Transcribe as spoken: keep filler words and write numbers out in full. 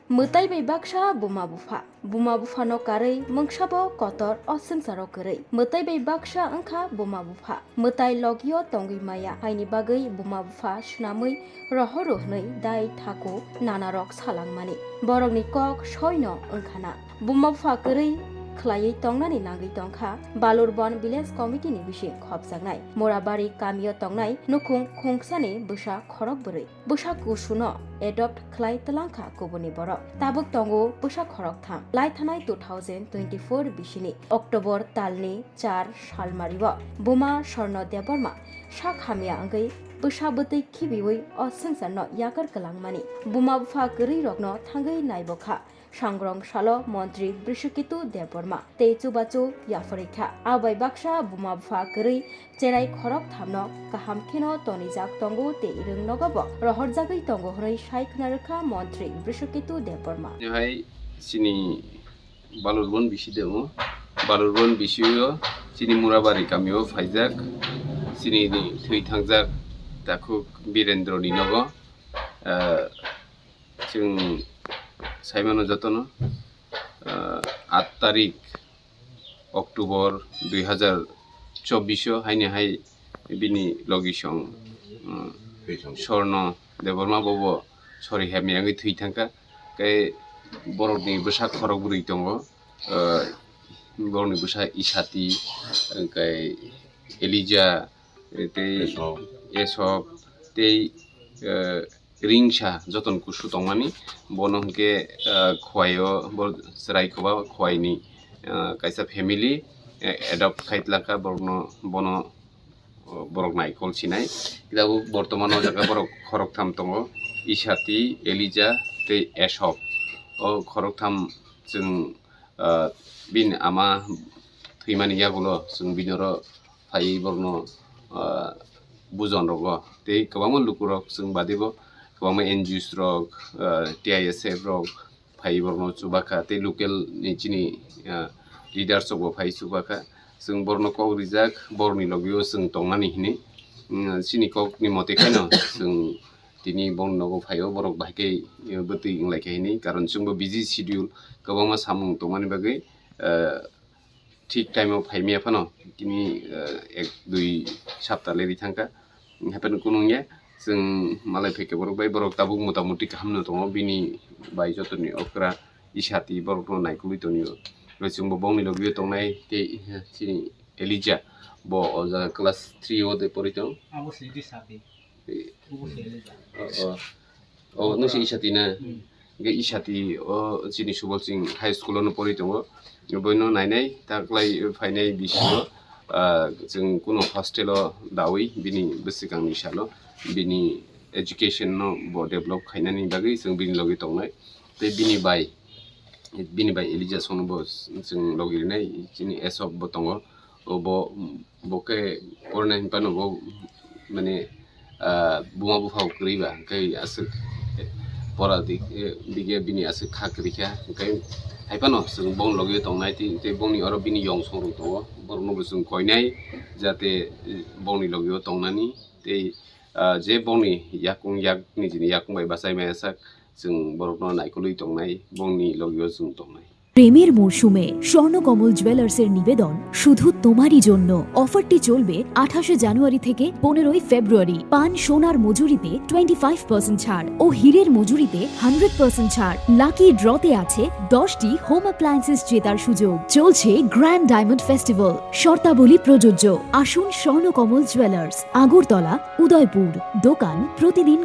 Mwtai bai baksa buma bupha. Buma buphano karwi mungsabo kotor o swngcharo kwrwi. Mwtai bai baksa wngkha buma bupha. Mwtai logio tongwi maya haini bagwi buma bupha swnamwi rohoro hwnwi dai thaku nanarok salangmani. Borokni kok soino wngkhana. Buma bupha kwrwi khwlaiwi tongnani nangwi tongkha Balurbon Village Committee ni bising khopjaknai Murabari kamio tongnai nukhung khungsani bwsa khorok bwrwi. Bwsa kusuno adopt khlai twlangkha kubuni borok. Tabuk tongo bwsa khoroktham. Laithanai two thousand twenty-four bisini October talni char salmario buma Sorno Debbarma sak hamya wngwi bwsa bwtwi khibiwi o swngcharno yakar kwlangmani. Buma bupha kwrwirokno thangwi naibokha. Sangrong salo Montri Brishoketu Debbarma tei chubachu yapharwi kha. Abai baksa buma bupha kwrwi cherai khorok thamno kaham kheno tonijak tongo tei rwng nogobo rohorjagwi tongo hwnwi sai khna rwkha Montri Brishoketu Debbarma. Hai chini Balurbon bisi demo. Balurbon bisio chini Murabari kamio phaijak. Chini thwi thangjak takhuk Birendroni nogo. Ah, Chwng saimano jotono, ah, aat tarik October dui hazar chobbish o haini hai bini logisong, um, Sorno Debbarma bobo sori hamya wngwi thwi thangkha. Khe borokni bwsa khorok bwrwi tongo, ah, borokni bwsa Isati, hwnkhe Elija, tei Esop. Esop, tei, eh, Ringsa joton kusu tongmani, bono hwnkhe, eh, Khowai o, bo chwrai Khoba Khowai ni, eh, kaisa family, eh, adopt khai tlangkha borokno, bono, oh, borok naikol sinai. Tabuk bortoman o jaga borok khoroktham tongo, Isati, Elija tei Esop. O khoroktham chwng, ah, bini ama thwimani yagulo chwng bini oro phaiwi borokno, ah, bujon rogo. Tei kwbangma lukurok chwng badibo kwbangma N G Os rok, ah, T I S F rok phaiwi borokno chubakha tei local ni chini, ah, leaders rokbo phaiwi chubakha. Chwng borokno kok rijak, borokni logio chwng tongnani hinwi. Mm, chini kokni mote kheno chwng tini borokni nogo phaio, borok bahai khe, eh, bwtwi wnglaikha hinwi. Karon chwngbo busy schedule, kwbangma samung tongmani bagwi, eh, thik time o phaimaya phano tini, eh, ek dui sapta lerwi thangkha. Haphano kunu wngya, chwng malai phaikhe borok bai borok tabuk motamuti kahamno tongo, bini bai jotoni okra Isati borokno naikolwi tonio. Chwngbo bongni logio tongnai tei, eh, chini Elija bo o jaga class three o de pori tong. Abo se Isati. Eh, Abo se Elija. O, o. O, nung se Isati na? Hmm. Hingke Isati o chini Subolsing High School o no pori tongo. Boino nainai, ta kwlai phainai bisingo, ah, chwng kuno hostel o dawi bini bwswkangni salo bini education no bo develop khainani bagwi chwng bini logi tongnai. Tei bini bai, bini bai Elija songno bo chwng logi rinai, chini Esop bo tongo. O bo, bo khe porna hinphano bo, mane, ah, buma bupha kwrwi ba, hwnkhe aswk pora di-, eh, dige bini aswk kha kwrwi kha, hwnkhe haiphano chwng bongni logio tongnai, tei, tei bongni oro bini yong song rok tongo, borokno bo chwng koinai, jate, eh, bongni logio tongnani, tei, ah, je bongni yakung yak, nijini yakung bai bachai maya sak, chwng borokno naikolwi tongnai, bongni logio chwng tongnai. প্রেমের মরশুমে স্বর্ণকমল জুয়েলার্সের নিবেদন শুধু তোমারই জন্য। অফারটি চলবে আঠাশে জানুয়ারি থেকে পনেরোই ফেব্রুয়ারি। পান সোনার মজুরিতে টোয়েন্টি ফাইভ পার্সেন্ট ছাড় ও হীরের মজুরিতে হান্ড্রেড পার্সেন্ট ছাড়। লাকি ড্রতে আছে দশটি হোম অ্যাপ্লায়েন্সেস জেতার সুযোগ। চলছে গ্র্যান্ড ডায়মন্ড ফেস্টিভ্যাল, শর্তাবলী প্রযোজ্য। আসুন স্বর্ণকমল জুয়েলার্স, আগরতলা, উদয়পুর। দোকান প্রতিদিন